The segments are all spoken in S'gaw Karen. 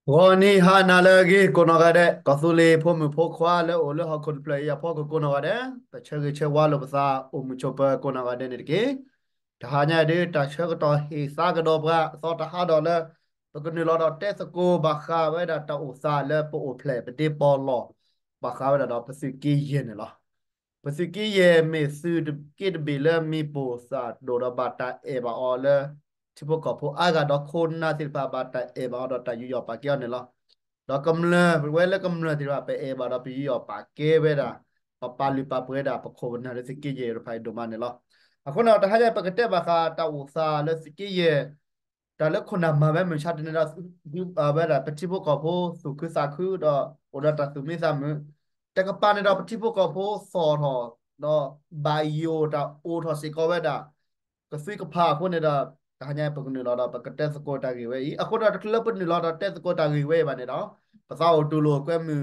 ဂီၤနံၤဟါနၤလၢအဂ့ၤ ကိးနီၢ်ဂၤဒဲး, ကီၢ်သူလ့ၤဖိမုၣ်ဖိခွါလၢအိၣ်လၢဟီၣ်ခိၣ်တဖျၢၣ်အံၤအဖီခိၣ်ကိးနီၢ်ဂၤဒဲး, ပဆၢဂ့ၤဆၢဝါလိာ်ပသးအိၣ်မုာ်ဆိးပၢၤကိးနီၢ်ဂၤဒဲးန့ၣ်တက့ၢ်. တဟါညါအံၤဒ် တၢ်ဆၢကတီၢ်ဟ့ၣ်သါကဒီးပှၤအသီတဟါဒီးလၢ ပကနုာ်လီၤဒီးတဲသကိးဘၣ်ဃးဝဲဒၣ်တၢ်အိၣ်သးလၢပအိၣ်ဖျဲၣ်ပဒ့ပီၢ်လီၢ် ဘၣ်ဃးဝဲဒၣ်ဒီးပသုးက့ယဲၢ်န့ၣ်လီၤ. ပသုးက့ယဲၢ်မ့ၢ်သုးတက့ၢ်တဘ့ၣ်လၢမံၤပိၢ်သးဒိၣ်ဒီးဘၣ်တၢ်အဲၣ်ဘၣ်အီၤလၢ ထံဖိကီၢ်ဖိအါဂၤဒီးခိၣ်နၢ်သ့ၣ်တဖၣ် ဘၣ်တၢ်အဲၣ်ဘၣ်အီၤဒီးတၢ်ယူးယီၣ်ပာ်ကဲအီၤန့ၣ်လီၤ. ဒီးကမျၢၢ်ဝဲလၢကမျၢၢ်သ့ၣ်တဖၣ် ပအဲၣ်ဘၣ်ဒီးပယူးယီၣ်ပာ်ကဲဝဲဒၣ် ပပာ်လုၢ်ပာ်ပှ့ၤဝဲဒၣ်ပခိၣ်ပနၢ်လၢသုးက့ယဲၢ်တဖၣ်အံၤဒိၣ်မးန့ၣ်လီၤ. အဃိန့ၣ်ဒီး တဟါညါပကတဲဘၣ်ဃးတၢ်အိၣ်သးလၢသုးက့ယဲၢ် တၢ်လၢခိၣ်နၢ်မၤဝဲမုၢ်ဆါတနံၤဒီး ဝဲဒၣ်ပထံဖိကီၢ်ဖိသူၣ်ခုသးခုဒီး အိၣ်ဒီးတၢ်သူၣ်မံသးမုာ်, တကပၤန့ၣ်ဒီးပထံဖိကီၢ်ဖိသီၣ်ထီၣ် ဒီးဘၣ်ယိၣ်တၢ်အိၣ်ထီၣ်စ့ၢ်ကီးဝဲဒၣ် ကသွံကဖးအဃိန့ၣ်ဒီး တဟါညါပကနုာ်လီၤဒီး ပကတဲသကိးတၢ်ဂ့ၢ်ဝဲအံၤ အဃိဒီး လၢပနုာ်လီၤဒီးတဲသကိးတၢ်ဂ့ၢ်ဝဲအံၤဘၣ်န့ၣ်ဒီး ပသးအိၣ်တူၢ်လိာ်ကွဲမုာ်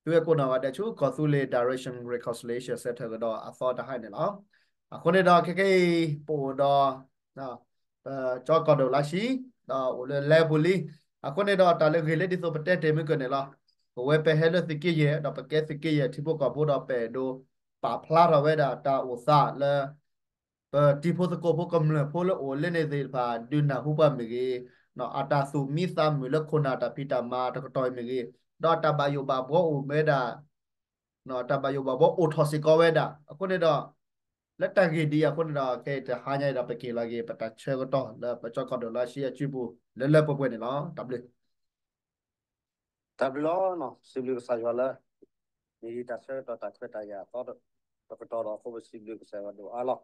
သုဝဲကိးနီၢ်ဂၤဒဲးဆူ ကီၢ်သူလ့ၤ Direction Reconciliation Center ကဒီးအသီတဟါအံၤန့ၣ်လီၤ. အဃိန့ၣ်ဒီး ခဲကနံၣ်အံၤ ပအိၣ်ဒီး ကၠီကီၢ်ဒိၣ်လါရှံ ဒီးအိၣ်လၢလဲပူၤလံ. အဃိန့ၣ်ဒီး တၢ်လၢဂ့ၢ်လၢဒ်သိးပတဲတ့ၢ်မုၢ်ကၢၢ်န့ၣ်လီၤ. ပဝဲပဟဲလၢသုးက့ယဲၢ် ဒီးပကဲသုးက့ယဲၢ်ထံဖိကီၢ်ဖိဒီး ပအဲၣ်ဒိးပာ်ဖျါထီၣ်ဝဲဒၣ်တၢ်အိၣ်သးလၢ ပတံၤဖိသကိးဖိကမျၢၢ်ဖိလၢအိၣ်လၢန့ၣ်သ့ၣ်တဖၣ် ဒုးနၢ်ဟူပှၤမ့ၢ်ဂ့ၤ, အတၢ်သူၣ်မံသးမုာ်လၢခိၣ်နၢ်တၢ်ဖံးတၢ်မၤတကတီၢ်အံၤမ့ၢ်ဂ့ၤ, ဒီးတၢ်ဘၣ်ယိၣ်ဘၣ်ဘှီအိၣ်ဝဲဒၣ် တၢ်ဘၣ်ယိၣ်ဘၣ်ဘှီအိၣ်ထီၣ်စ့ၢ်ကီးဝဲဒၣ်. အဃိန့ၣ်ဒီး လၢတၢ်ဂ့ၢ်ဒ်အံၤအဃိန့ၣ်ဒီး ခဲအံၤတဟါညါအံၤဒီး ပက့ၤလီၤက့ၤ ပတၢ်ဆၢကတီၢ်လၢပကၠီကီၢ်ဒိၣ်လါရှံအစုပူၤ လၢလၢပှဲၤပှဲၤန့ၣ်လီၤ. တၢ်ဘျုး တၢ်ဘျုးလီၤ. စံးဘျုးကစၢ်ယွၤလၢ မ့ၢ်တၢ်ဆၢကတီၢ်တၢ်ခွဲးတၢ်ယာ်အသီတကတီၢ်ဒီးအဃိ ပစံးဘျုးကစၢ်ယွၤဒိၣ်အါလီၤ.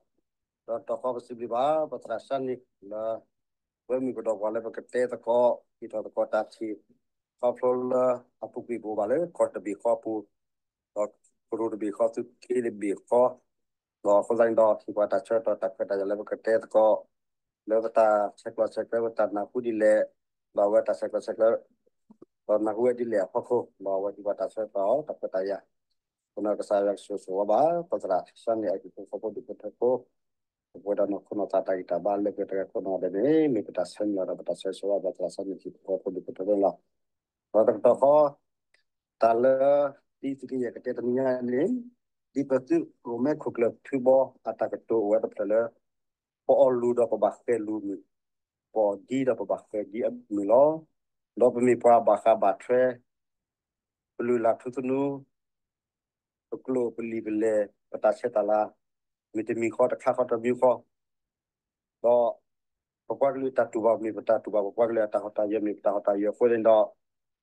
ဒီးတခီပစံးဘျုးဘၣ် ပသရၣ်စၢ်န့ၣ်လၢ ဝဲမုၢ်ကဒီးပှၤလၢပကတဲသကိး ဟ့ၣ်ထီၣ်သကိးတၢ်ထံၣ် ခီဖျိလၢအပူၤကွံာ်ပူၤဘၣ်လၢ ကီၢ်တဘ့ၣ်ဃီပူၤ ဒီးကရူၢ်တဘ့ၣ်ဃီ သုးက့တဘ့ၣ်ဃီ ဒီးအဃိသတးန့ၣ်ဒီး ဟ့ၣ်ပှၤတၢ်ဆၢကတီၢ်တၢ်ခွဲးတၢ်ယာ်လၢပကတဲသကိး လၢပတၢ်ဆဲးကျိးဆဲးကျၢ ပတၢ်နၢ်ဟူဒ်လဲၣ် ဒီးအဝဲတၢ်ဆဲးကျိးဆဲးကျၢ ဒီးနၢ်ဟူဝဲဒ်လဲၣ်အဖီခိၣ် ဒီးအဝဲဟ့ၣ်ပှၤတၢ်ဆၢကတီၢ်တၢ်ခွဲးတၢ်ယာ် အဃိန့ၣ်ကစၢ်ယွၤကဆိၣ်ဂ့ၤဆိၣ်ဝါဘၣ် ပသရၣ်စၢ်န့ၣ် အဟံၣ်ဖိဃီဖိဒူၣ်ဖိထၢဖိ ပဝဲဒၣ်နီၢ်ခိနီၢ်သးတၢ်ဂံၢ်တၢ်ဘါလၢပှဲၤတဂၤခိၣ်နၢ်ဒဲးန့ၣ် မ့ၢ်ပတၢ်ဆၢမုၢ်လၢ်ဒီးပတၢ်ဆၢဂ့ၤဆၢဝါ ပသရၣ်စၢ်န့ၣ်ဟံၣ်ဖိဃီဖိဒူၣ်ဖိထၢဖိန့ၣ်လီၤ. ဒီးတကတီၢ်ဃီ တၢ်လၢ ဒ်သုးက့ယဲၢ်ကတဲတနံၤညါန့ၣ် ဒ်ပသုးရိၣ်မဲခိၣ်ကျၢၢ်ဖုဘီအတၢ်ကတိၤအိၣ်ဝဲတဖျၢၣ်လၢ ပအီၣ်လူၤဒီးပဘၣ်ဃဲၤလူၤမုၢ်, ပအီၣ်ဒံဒီးပဘၣ်ဃဲၤဒံအမုၢ်လီၤ. ဒီးပမ့ၢ်ပှၤဘၣ်ဃးဘၣ်ထွဲ ပလုၢ်လၢ်ထူသနူ ပကျိာ်ပလံာ်ပလဲၢ် ပတၢ်ဆဲးတၢ်လၤ မ့ၢ်တမံၤဃီတခါဃီတမံၤဃီ ဒီး ပပှၤကလုာ်တၢ်တူၢ်ဘၣ်မ့ၢ်ပတၢ်တူၢ်ဘၣ် ပပှၤကလုာ်အတၢ်ဟီၣ်တၢ်ယၢၤမ့ၢ်ပတၢ်ဟီၣ်တၢ်ယၢၤအဃိန့ၣ်ဒီး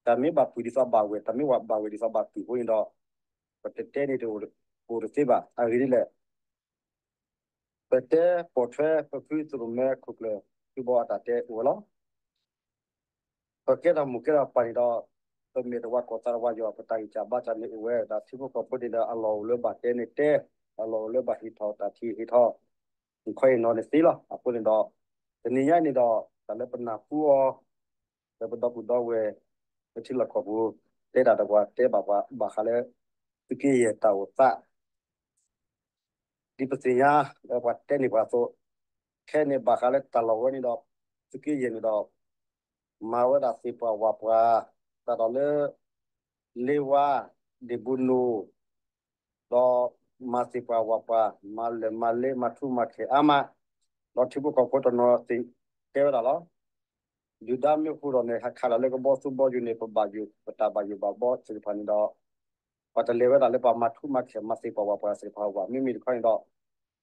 တၢ်မ့ၢ်ဘၣ်ပုၢ်ဒ်သိးဘၣ်ဝဲၢ် တၢ်မ့ၢ်ဘၣ်ဝဲၢ်ဒ်သိးဘၣ်ပုၢ်အဃိန့ၣ်ဒီး ပတတဲန့ၣ်တအိၣ်တသ့ဘၣ်. အဂ့ၢ်ဒ်လဲၣ် ပတဲပိာ်ထွဲပဖုသရိၣ်မဲခိၣ်ကျၢၢ် ဖုဘီအတၢ်တဲအိၣ်ဝဲလီၤ. ပကဲထီၣ်မိၢ်ကဲထီၣ်ပၢ်န့ၣ်ဒီး ပမ့ၢ်တဝၤကီၢ်သးတဝၤယွၤ ပတၢ်ဂံၢ်စၢ်ဘါစၢ်န့ၣ်အိၣ်ဝဲ ဒီးထံဖိကီၢ်ဖိန့ၣ်ဒီး အလီၢ်အိၣ်လၢဘၣ်တဲန့ၣ်တဲ, အလီၢ်အိၣ်လၢဘၣ်ဟ့ၣ်ထီၣ်တၢ်ထံၣ်ဟ့ၣ်ထီၣ် ခီအံၤနီၤန့ၣ်သ့လီၤ. အဃိန့ၣ်ဒီး တနံၤညါအံၤန့ၣ်ဒီး တၢ်လၢပနၢ်ဟူအီၤ လၢပဒီပုၢ်ဒီဝဲၢ် လၢထံလီၢ်ကီၢ်ပူၤ တဲဒၣ်ဒီးပှၤတဲဘၣ်ပှၤဘၣ်ဃးလၢ သုးက့ယဲၢ်တၢ်အိၣ်သး ဒ်ပသ့ၣ်ညါလၢပှၤတဲန့ၢ်ပှၤအသိး, ခဲအံၤန့ၣ်ဘၣ်ဃးလၢတၢ်လီၢ်ဝဲန့ၣ်ဒီး သုးက့ယဲၢ်န့ၣ်ဒီး မၤဝဲဒၣ်သ့ၣ်ပှၢ်ဝၣ်ပှၢ် စးထီၣ်လၢ လ့ဝါ ဒ့ၣ်ဘူးနိၣ် ဒီးမၤသ့ၣ်ပှၢ်ဝၣ်ပှၢ် မၤလဲၢ်မၤလ့ မၤထူမၤခဲၣ်အါမး, ဒီးထံဖိကီၢ်ဖိတနီၤသ့ၣ်တဲဝဲဒၣ်လီၤ. ဒုၣ်ဒါမ့ၢ်ဟူးထီၣ်န့ၣ် ဟဲခးလီၤလၢကဘီသူဘီယူၤန့ၣ် ပဘၣ်ယိၣ် ပတၢ်ဘၣ်ယိၣ်ဘၣ်ဘီသ့ၣ်တဖၣ်န့ၣ်ဒီး ပှၤတလဲၤဝဲဒၣ်လၢပှၤမၤထူမၤခဲၣ် မၤသ့ၣ်ပှၢ်ဝၣ်ပှၢ်သ့ၣ်တဖၣ်ဘၣ်. မ့မ့ၢ်တခီန့ၣ်ဒီး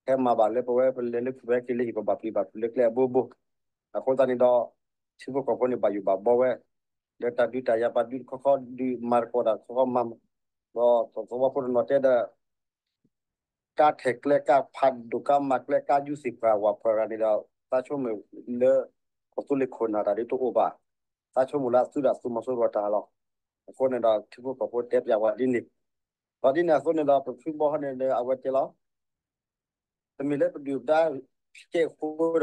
ဟဲမၤဘၣ်လၢပဝဲပလဲၤလၢပှၤဟဲက့ၤလၢဟံၣ် ပဘၣ်ပျံၤဘၣ်ဖုးလၢကျဲအဘိဘိ. အဃိသတးန့ၣ်ဒီး ထံဖိကီၢ်ဖိန့ၣ်ဘၣ်ယိၣ်ဘၣ်ဘီဝဲ လၢတၢ်ဒုးတၢ်ယၤ ပှၤဒုးတခီခီဒုး မၤတကိးတၢ်တခီခီမၤ ဒီးသဝီဖိတနီၤတဲဒီး ကါထဲၣ်ကျဲ ကါဖးဒိၣ် ကါမၤကျဲ ကါယူၤသ့ၣ်ပှၢ်ဝၣ်ပှၢ်ဂၤန့ၣ်ဒီး သးဆိကမိၣ်လၢ ကီၢ်သူလ့ၤခိၣ်နၢ်တၢ်ဒ်တအိၣ်ဘၣ်, သးဆိကမိၣ်လၢအသုးဒၣ်သုးမီၤစိရိၤတၢ်လီၤ. အဃိန့ၣ်ဒီး ထံဖိကီၢ်ဖိတဲပျးဝဲဒ်န့ၣ်, ဒီးဒ်န့ၣ်အသိးန့ၣ်ဒီး ပဖုဘီဟီန့ၣ်ဒီး အဝဲတဲလီၤ တမ့ၢ်လၢပဒုၣ်ပဒါဖံးကဲအဃိဒီး ပ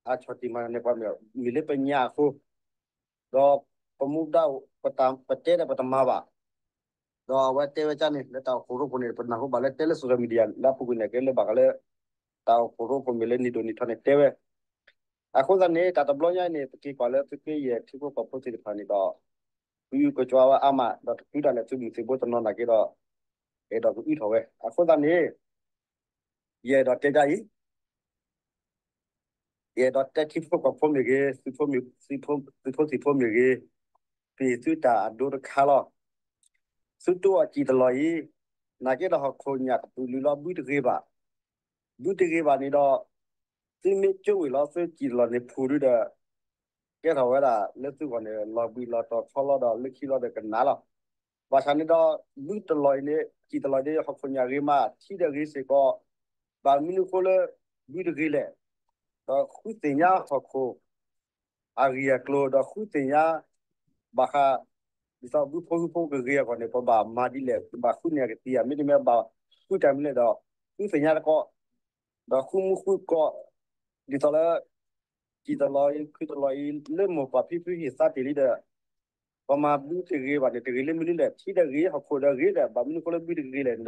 အဆီၣ်တံၢ်မၤန့ၢ်ပှၤမ့ၢ် မ့ၢ်လၢပညါအဃိ, ဒီးပမူဒါ ပတဲဒီးပတမၤဘၣ်. ဒီးအဝဲတဲဝဲကန့ၣ် လၢတၢ်အိၣ်ဖှိၣ်ရိဖှိၣ်န့ၣ် ပနၢ်ဟူဘၣ်လၢတဲလၢ social media လၢအပူၤကွံာ်န့ၣ် ကဲလၢဘၣ်ဃးလၢ တၢ်အိၣ်ဖှိၣ်ရိဖှိၣ်မ့ၢ်လၢနံၣ်ဒိၣ်နံၣ်ထီန့ၣ်တဲဝဲ, အဃိသတးန့ၣ် တၢ်တဘျီညါအံၤန့ၣ် ပက့ၤကွၢ်လၢသုးက့ယဲၢ်ထံဖိကီၢ်ဖိသ့ၣ်တဖၣ်န့ၣ်ဒီး ကအုကကွါဝဲအါမး ဒီးတတုၤဒၣ်လဲာ်သုးမုၢ်သံၣ်ဘိတနီၤနာ်က့ဒီး အဲၣ်ဒိးကအုထီၣ်ဝဲ အဃိသတးန့ၣ် ယအဲၣ်ဒိးတဲဒ်အံၤ ယအဲၣ်ဒိးတဲထံဖိကီၢ်ဖိမ့ၢ်ဂ့ၤ, သုးဖိသံၣ်ဖိမ့ၢ်ဂ့ၤ, ပ့ၢ်သုတၢ်အဒိတခါလီၤ. သုတိအီၤစံၣ်တလီၢ်အံၤ, နာ်က့ဒီးဟီၣ်ခိၣ်ညၣ်ကပုာ်လုာ်လီၤ ဘုတဂ့ၤဘၣ်, ဘုတဂ့ၤဘၣ်န့ၣ်ဒီး သုမ့ၢ်ကၠိဝံၤလီၤသုစံၣ်တလီၢ်န့ၣ်ဖှိၣ်ဒုဒီး ကဲထီၣ်ဝဲဒၣ်လၢသုဂီၢ်န့ၣ် လီၤဘှံးလီၤတီၤခီလီၤဒီးလၢခံလီၤဒီးကနၣ်လီၤ. ဘၣ်ဆၣ်န့ၣ်ဒီး ဘုတလီၢ်အံၤန့ၣ် စံၣ်တလီၢ်ဒီး ဟီၣ်ခိၣ်ညၣ်ဂ့ၤမး ထံဒီးဂ့ၤစ့ၢ်ကီး, ဘၣ်မနုၤအဃိလၢ ဘုတဂ့ၤလဲၣ်, ဒီးဃုသ့ၣ်ညါဟီၣ်ခိၣ် အဂ့ၢ်အကျိၤ ဒီးဃုသ့ၣ်ညါ ဘၣ်ဃး ဒ်သိးဘုဖိဟုဖိကဂ့ၤအဂီၢ်န့ၣ် ပဘၣ်မၤဒ်လဲၣ်, ပဘၣ်ဃုန့ၢ်အကသံၣ်ဧါ, မ့တမ့ၢ်ဘၣ်ဃုတၢ်မနုၤလဲၣ်ဒီး ဃုသ့ၣ်ညါသကိး, ဒီးဃုမူဃုကီး, ဒ်သိးလၢ စံၣ်တလီၢ်အံၤ ခုတလီၢ်အံၤ လၢမိၢ်ပၢ်ဖံဖုဟ့ၣ်သါတ့ၢ်လံဒီး ပမၤဘုတဂ့ၤဘၣ်န့ၣ် တဂ့ၤလၢမနုၤလဲၣ်, ထံဒီးဂ့ၤ ဟီၣ်ခိၣ်ဒီးဂ့ၤဒီး ဘၣ်မနုၤအဃိလၢဘုတဂ့ၤလဲၣ်န့ၣ်ဒီး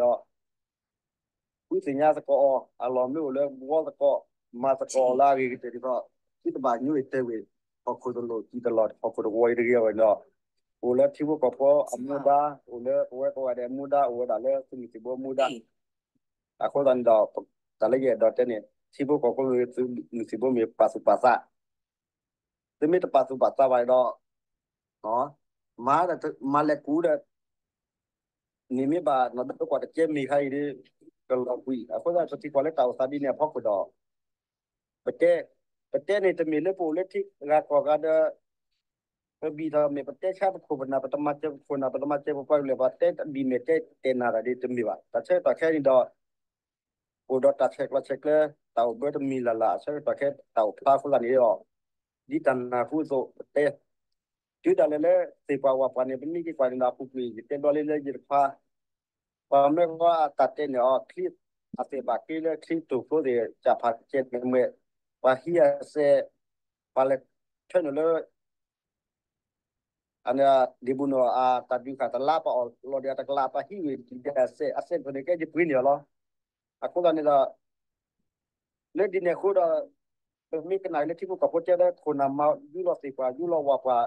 ဃုသ့ၣ်ညါသကိးအီၤ, အလီၢ်မ့ၢ်အိၣ်လၢဘှီသကိး, မၤသကိးလၢအဂ့ၤကတၢၢ်ဒ်သိး သုတဘၣ်ညိအံၤတဲဝဲ ဟီၣ်ခိၣ်တလိၣ် စံၣ်တလီၢ် ဟီၣ်ခိၣ်တဝီအံၤတဂ့ၤအဝဲန့ၣ်ဒီး အိၣ်လၢထံဖိကီၢ်ဖိအမူဒါ, အိၣ်လၢပဝဲကိးဂၤဒဲးအမူဒါ, အိၣ်ဝဲဒၣ်လၢသုးမုၢ်သံၣ်ဘိအမူဒါ, အဃိသတးန့ၣ်ဒီး တၢ်လၢယအဲၣ်ဒိးတဲန့ၣ် ထံဖိကီၢ်ဖိမ့ၢ်ဂ့ၤ သုးမုၢ်သံၣ်ဘိမ့ၢ်ပာ်သူၣ်ပာ်သး, သုမ့ၢ်တပာ်သူၣ်ပာ်သးဘၣ်ဒီး မၤလဲၤကူဒီး န့ၣ်မ့ၢ်ဘၣ် နီၢ်ဒိကွၢ်တကဲမ့ၢ်ခါအံၤဒီး ကလီၤကွံာ်, အဃိသတး ပထံၣ်ကွၢ်လၢတၢ်အိၣ်သးဒ်န့ၣ်အဖီခိၣ်ဒီး ပတဲ, ပတဲန့ၣ်တမ့ၢ်လၢပအိၣ်လၢထံဂၤကီၢ်ဂၤဒီး ပဘံၣ်ထီၣ်မ့ၢ်ပတဲဆါပခိၣ်ပနၢ် ပတမၤစၢၤပခိၣ်ပနၢ် ပတမၤစၢၤပပှၤကလုာ် ပတဲတဘံၣ်မ့ၢ်တဲတဲနၤတၢ်ဒ်တမ့ၢ်ဘၣ်. တၢ်ဆၢကတီၢ်ခဲအံၤန့ၣ်ဒီး အိၣ်ဒီးတၢ်ဆဲးကျိးဆဲးကျၢ တၢ်အိၣ်ဘၢတမံၤလၢ်လၢ် အဆၢကတီၢ်ခဲတၢ်အိၣ်ဖျါအဃိသတးန့ၣ်ဒီး ဒ်တၢ်နၢ်ဟူအသိး ပတဲ တုၤဒၣ်လဲာ်လၢသ့ၣ်ပှၢ်ဝၣ်ပှၢ်န့ၣ် ပမ့ၢ်က့ၤကွၢ်န့ၣ်ဒီး အပူၤကွံာ် ယတဲဘျီလံလၢယတခွါ ပှၤမၢကီအတၢ်တဲန့ၣ်အီၤ ချံ အသ့ၣ်ဘၣ်က့လၢချံတိာ်ဖျိသ့ၣ် ကၢ်ဖးကဲန့ၣ်မ့ၢ် ပှၤဟံးအစဲး ပှၤလဲၤထၢနုာ်လၢ အန့ၣ် ဒံးဘူၣ်နီၣ် အတၢ်ဒုးဃာ်တလါ ပှၤအီၣ်လီၤဒီးအတကလး ပှၤဟံးဝံၤဒ်အစဲး အစဲးတဖျၢၣ်န့ၣ် ကဲယပှ့ၤန့ၢ်အီၤလီၤ. အဃိသတးန့ၣ်ဒီး လၢဒ်န့ၣ်အဃိဒီး ပမ့ၢ်ကနၣ်လၢထံဖိကီၢ်ဖိတဲလၢ ခိၣ်နၢ်မၤယူလီၤသ့ၣ်ပှၢ် ယူလီၤဝၣ်ပှၢ်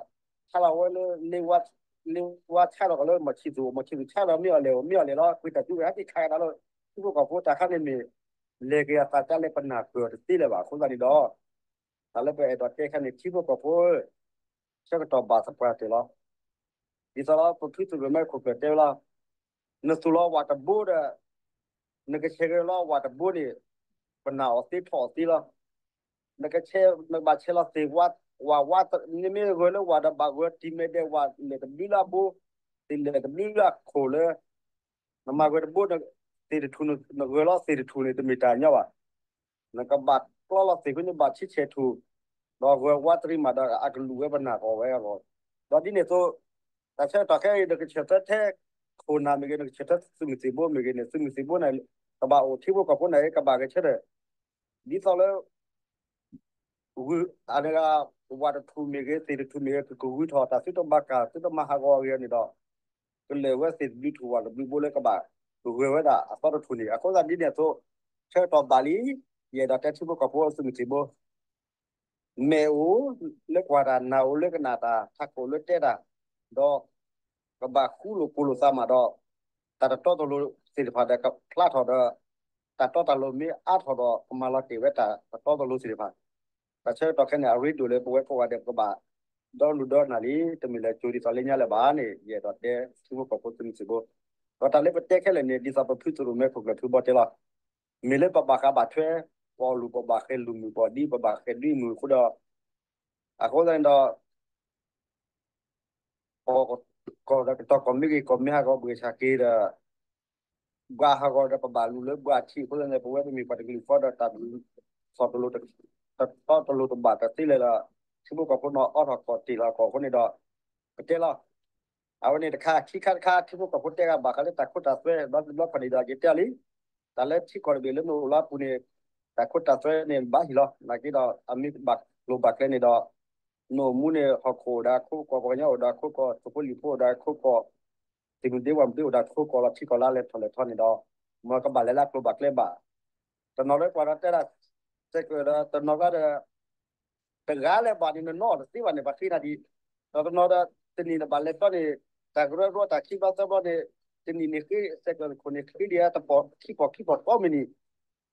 ဆါလီၤဝဲလၢ လ့ဝါဆါလီၤကီးလၢမီၢ်ဆံသူၣ် မီၢ်ဆံသူၣ်ဆါလီၤမ့ၢ်အီၤလဲၣ် မ့ၢ်အီၤလဲၣ်လီၤ ကွံာ်တၢ်ဒုးဝဲဟဲက့ၤခးကဒါလၢ ထံဖိကီၢ်ဖိတၢ်ခါန့ၣ်မ့ၢ် လဲၤက့ၤအသးကါလဲၣ် ပနၢ်ပၢၢ်အီၤတသ့လၢၤဘၣ် အဃိသတးန့ၣ်ဒီး တၢ်လၢပအဲၣ်ဒိးတဲခဲန့ၣ် ထံဖိကီၢ်ဖိ ဆၢကတီၢ်ဘၣ်သပှၢ်တၢၢ်လီၤ. ဒ်သိးလီၤ ပဖုသရိာ်မဲခိၣ်ကျၢၢ်တဲဝဲလီၤ. နသူၣ်လီၤဝၣ်တဘိဒီး နကဆဲးက့ၤလီၤဝၣ်တဘိန့ၣ် ပနၢ်အီၤသ့ထီၣ်အီၤသ့လီၤ. နကဆဲး နကဘၣ်ဆဲးလီၤသ့ၣ်ဝါ ဝၣ်ဝါ နမ့ၢ်ဂၢၢ်လၢဝၣ်ဒီးဘၣ်ဂၢၢ်တံၢ်မဲာ်ဒဲးဝၣ်လဲၢ်တဘျုးလၢအဘိ သ့ၣ်လဲၢ်တဘျုးလၢအခိၣ်လၢ နမၤဂၢၢ်တဘိ သ့ၣ်တထူၣ် နဂၢၢ်လီၤသ့ၣ်တထူၣ်န့ၣ် တမ့ၢ်တၢ်ညီဘၣ်. နကဘၣ်ကျီလီၤသ့ၣ်ဃုန့ၣ်ဘၣ်ဆံဆဲးထူၣ်, ဒီးဂၢၢ်ဝါတရံးမးဒီးအကလူးဝဲပနၢ်ကီၢ်ဝဲအဂီၢ်. ဒီးဒ်န့ၣ်အသိး တၢ်ဆၢကတီၢ်ခဲအံၤ နကဆၢထၢၣ်ထဲခိၣ်နၢ်မ့ၢ်ဂ့ၤ နကဆၢထၢၣ်သုးမုၢ်သံၣ်ဘိမ့ၢ်ဂ့ၤန့ၣ် သုးမုၢ်သံၣ်ဘိန့ၣ် ကဘၣ်အိၣ်ထံဖိကီၢ်ဖိန့ၣ် ကဘၣ်ဂဲၤဆၢထၢၣ် ဒ်သိးလၢ ဂုၢ် အန့ၣ် ဝၣ်တထူၣ်မ့ၢ်ဂ့ၤ သ့ၣ်တထူၣ်မ့ၢ်ဂ့ၤ ကကဂုၢ်ထီၣ်တၢ်သုတမၤကၤ သုတမၤဟးဂီၤအဂ့ၢ်န့ၣ်ဒီး ကလဲၤဝဲသ့ၣ်တဘျုးထူၣ်ဝၣ်တဘျုးဘိလၢကဘၣ်ဂၢၢ်ဝဲဒၣ်အသီတထူၣ်န့ၣ် အဃိသတးဒ်န့ၣ်အသိး ဆၢကတီၢ်ဘၣ်လံ ယအဲၣ်ဒိးတဲထံဖိကီၢ်ဖိသုးမုၢ်သံၣ်ဘိ မဲာ်အိၣ်လၢကွၢ်တၢ် နၢ်အိၣ်လၢကနၣ်တၢ် ထးခိၣ်လၢတဲတၢ် ဒီး ကဘၣ်ဃူလိာ်ဖိးလိာ်သးမးဒီး တၢ်တတီတလိၤသ့ၣ်တဖၣ်ဒီးကဖျါထီၣ်ဒီး တၢ်တီတၢ်လိၤမ့ၢ်အါထီၣ်ဒီး ကမၤလီၤတ့ၢ်ဝဲတၢ်တတီတလိၤသ့ၣ်တဖၣ် တၢ်ဆၢကတီၢ်ခဲန့ၣ် အရ့ဒိၣ်လၢပဝဲကိးဂၤဒဲး ပကဘၣ်ဒီဒူၣ်ဒီနၢ်လံ တမ့ၢ်လၢကၠိဒ်သိးလၢညါလၢၤဘၣ်န့ၣ် ယအဲၣ်ဒိးတဲထံဖိကီၢ်ဖိသုးမုၢ်သံၣ်ဘိ ဒီးတၢ်လၢပတဲခဲလၢာ်န့ၣ် ဒ်သိးပဖုသရိာ်မဲခိၣ်ကျၢၢ်ထုဘီတဲလီၤ မ့ၢ်လၢပဘၣ်ဃးဘၣ်ထွဲ ပအီၣ်လူၢ်ပဘၣ်ဃဲၤလူၢ်မုၢ် ပအီၣ်ဒံပဘၣ်ဃဲၤဒံမုၢ်အဃိဒီး အဃိသတးန့ၣ်ဒီး ကီၢ်ဒီးကတီၢ်ကီၢ်မ့ၢ်ဂ့ၤ ကီၢ်မ့ၢ်ဟးဂီၤဘှ့ၣ်ဆၣ်က့ၤဒီး ဘှါဟးဂီၤဒီးပဘၣ်လူၤလၢဘှါထံအဃိသတးန့ၣ် ပဝဲပမ့ၢ်ပှၤတကလုာ်ဃီဒီးတၢ်ဒုး စီၣ်တလိၤ တတီတလိၤတဘၣ်တသ့လၢၤဒီး ထံဖိကီၢ်ဖိနီၢ်အီထီၣ်ကီၢ်တ့ၢ်လီၤကီၢ်အဃိန့ၣ်ဒီး ပတဲလီၤ အဝဲန့ၣ်တခါ ခံခါတခါ ထံဖိကီၢ်ဖိတဲဂၤဘၣ်ဃးလၢတၢ်ခိတၢ်သွဲ ဘျီဘျီခီၣ်န့ၣ်ဒီး ယတဲလံ တၢ်လၢထံကီၢ်တဘ့ၣ်လၢနအိၣ်လၢအပူၤန့ၣ် တၢ်ခိတၢ်သွဲန့ၣ်ဘၣ်ဟံၣ်လီၤ နာ်က့ဒီး အမ့ၢ်ဘၣ်ကျိၤဘၣ်ကျဲန့ၣ်ဒီး နအိၣ်မူန့ၣ် ဟီၣ်ခိၣ်အိၣ်ဒီးအခိကီၢ် ပှၤကညီအိၣ်ဒီးအခိကီၢ် သုးဖိလံၤဖိအိၣ်ဒီးအခိကီၢ် သုးမုၢ်ဒ့ပှၤမုၢ်ဒ့အိၣ်ဒီးအခိကီၢ်လီၤ ထံကီၢ်လၢလဲၤထီၣ်လဲၤထီန့ၣ်ဒီး မ်ကဘၣ်လဲၤလၢကျိၤဘၣ်ကျဲဘၣ် တနီၤလၢပှၤဒီးတဲဒၣ် စဲးကၢၣ်ဒီးတနီၤကျါဒီး တဂၤလၢၤဘၣ်န့ၣ် နနီၣ်အီၤတသ့ဘၣ်န့ၣ် ပှၤဃ့နၤဒံး, ဒီးတနီၤဒီး တနံၣ်နဘၣ်လဲၤတီန့ၣ် တၢ်ကရၢကရိတၢ်ခံဘျီသၢဘျီန့ၣ် တနံၣ်န့ၣ်ဃ့ စဲးကၢးခိၣ်န့ၣ် ဃ့ဒံးတပီၢ် ခံပီၢ်ခံပီၢ်ကိးမုၢ်နံၤ,